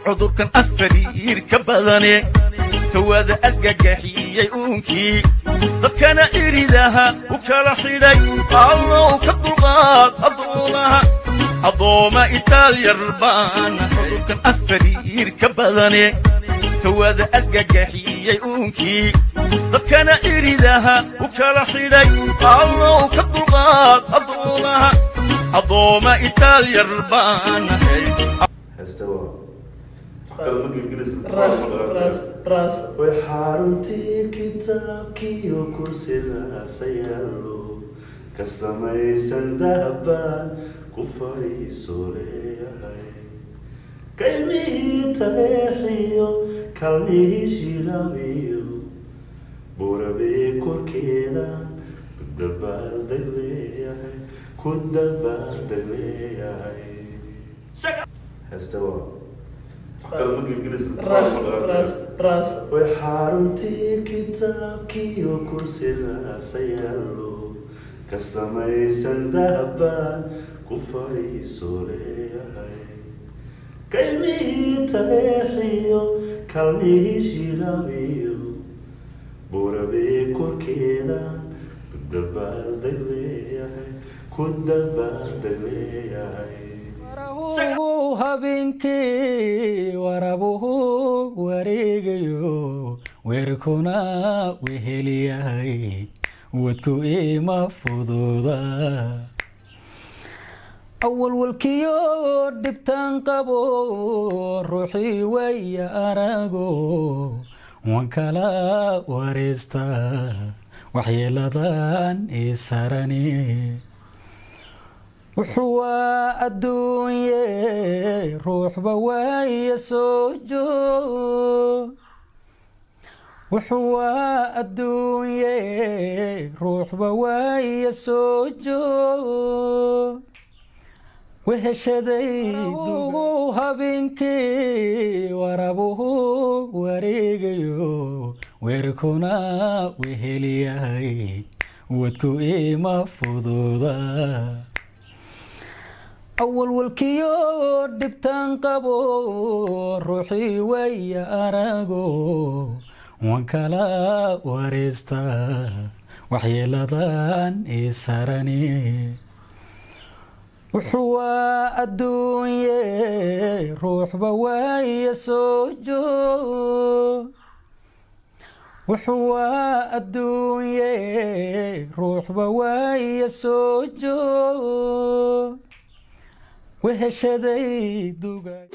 Cudurkan afariir ka badane, kawaada argagaxiyey uunkii, dadkana iridaha u kala xidhay. Allow ka dulqaad addoomaha, addooma itaalyar baana. Cudurkan afariir ka badane, kawaada argagaxiyey uunkii, dadkana iridaha u kala xidhay. Allow ka dulqaad addoomaha, addooma itaalyar baanahay. Heesta waa wax kale ma gelgelis. Ras, ras, ras. Way xaruntii kitaabkiyo kursi raasayaalo ka samaysan dahabaan ku fadhiiso leeyahay, kaymihii Taleexiyo kalmihii Shilawiyo Buurabee korkeeda ku dabaaldeg leeyahay, ku dabaaldeg leeyahay. Heesta waa wax kale ma gelgelis. Ras, ras, ras. Way xaruntii kitaabkiyo kursi raasayaalo ka samaysan dahabaan ku fadhiiso leeyahay, kaymihii Taleexiyo kalmihii Shilawiyo Buurabee korkeeda ku dabaaldeg leeyahay, ku dabaaldeg leeyahay. Warabuhu habeenkii warabuhu wareegayo, weerkuna weheliyahay, wadku ima fududa. Awalwalkiyo dhibtaan qabo, ruuxii waya arago, waan kala wareystaa waxyeeladan isarani. Wuxuu waa adduunye, ruuxba waaya soo joog. Wuxuu waa adduunye, ruuxba waaya soo joog. Weheshaday habeenkii warabuhu wareegayo, weerkuna weheliyahay, wadku ima fududa. Awalwalkiyo dhibtaan qabo, ruuxii waya arago, waan kala wareystaa waxyeeladan isarani. Wuxuu waa adduunye, ruuxba waaya soo joog. Wuxuu waa adduunye, ruuxba waaya soo joog. Weheshaday duga.